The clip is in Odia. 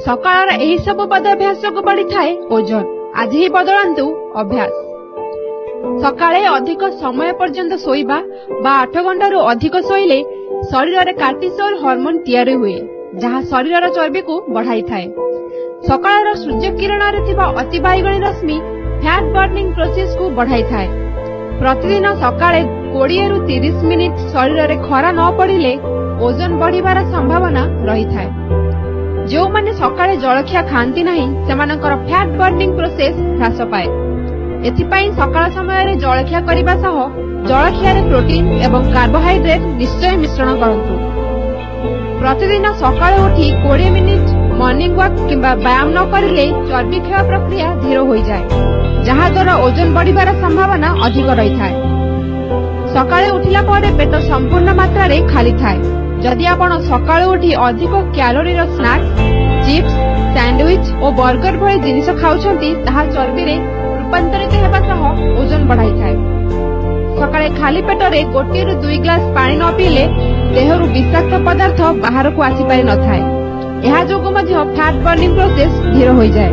ସକାଳର ଏହି ସବୁ ବଦଅଭ୍ୟାସ ଯୋଗୁଁ ବଢିଥାଏ ଓଜନ। ଆଜି ହିଁ ବଦଳାନ୍ତୁ ଅଭ୍ୟାସ। ସକାଳେ ଅଧିକ ସମୟ ପର୍ଯ୍ୟନ୍ତ ଶୋଇବା ବା 8 ଘଣ୍ଟାରୁ ଅଧିକ ଶୋଇଲେ ଶରୀରରେ କାର୍ଟିସୋଲ ହରମୋନ ତିଆରି ହୁଏ, ଯାହା ଶରୀରର ଚର୍ବିକୁ ବଢାଇଥାଏ। ସକାଳର ସୂର୍ଯ୍ୟ କିରଣରେ ଥିବା ଅତିବାଇଗଣୀ ରଶ୍ମି ଫ୍ୟାଟ ବର୍ଣ୍ଣିଂ ପ୍ରୋସେସକୁ ବଢାଇଥାଏ। ପ୍ରତିଦିନ ସକାଳେ 20ରୁ 30 ମିନିଟ ଶରୀରରେ ଖରା ନ ପଡ଼ିଲେ ଓଜନ ବଢିବାର ସମ୍ଭାବନା ରହିଥାଏ। ଯେଉଁମାନେ ସକାଳେ ଜଳଖିଆ ଖାଆନ୍ତି ନାହିଁ, ସେମାନଙ୍କର ଫ୍ୟାଟ ବର୍ଣ୍ଣିଂ ପ୍ରୋସେସ ହ୍ରାସ ପାଏ। ଏଥିପାଇଁ ସକାଳ ସମୟରେ ଜଳଖିଆ କରିବା ସହ ଜଳଖିଆରେ ପ୍ରୋଟିନ ଏବଂ କାର୍ବୋହାଇଡ୍ରେଟ ନିଶ୍ଚୟ ମିଶ୍ରଣ କରନ୍ତୁ। ପ୍ରତିଦିନ ସକାଳୁ ଉଠି 20 ମିନିଟ ମର୍ଣ୍ଣିଂ ୱାକ୍ କିମ୍ବା ବ୍ୟାୟାମ ନ କରିଲେ ଚର୍ବି କ୍ଷୟ ପ୍ରକ୍ରିୟା ଧୀର ହୋଇଯାଏ, ଯାହାଦ୍ୱାରା ଓଜନ ବଢିବାର ସମ୍ଭାବନା ଅଧିକ ରହିଥାଏ। ସକାଳେ ଉଠିଲା ପରେ ପେଟ ସମ୍ପୂର୍ଣ୍ଣ ମାତ୍ରାରେ ଖାଲି ଥାଏ। ଯଦି ଆପଣ ସକାଳୁ ଉଠି ଅଧିକ କ୍ୟାଲୋରୀର ସ୍ନାକ୍ସ, ଚିପ୍ସ, ସ୍ୟାଣ୍ଡୱିଚ ଓ ବର୍ଗର ଭଳି ଜିନିଷ ଖାଉଛନ୍ତି, ତାହା ଚର୍ବିରେ ରୂପାନ୍ତରିତ ହେବା ସହ ଓଜନ ବଢାଇଥାଏ। ସକାଳେ ଖାଲି ପେଟରେ 1ରୁ 2 ଗ୍ଲାସ ପାଣି ନ ପିଇଲେ ଦେହରୁ ବିଷାକ୍ତ ପଦାର୍ଥ ବାହାରକୁ ଆସିପାରି ନଥାଏ। ଏହା ଯୋଗୁଁ ମଧ୍ୟ ଫ୍ୟାଟ ବର୍ଣ୍ଣିଂ ପ୍ରୋସେସ ଧୀର ହୋଇଯାଏ।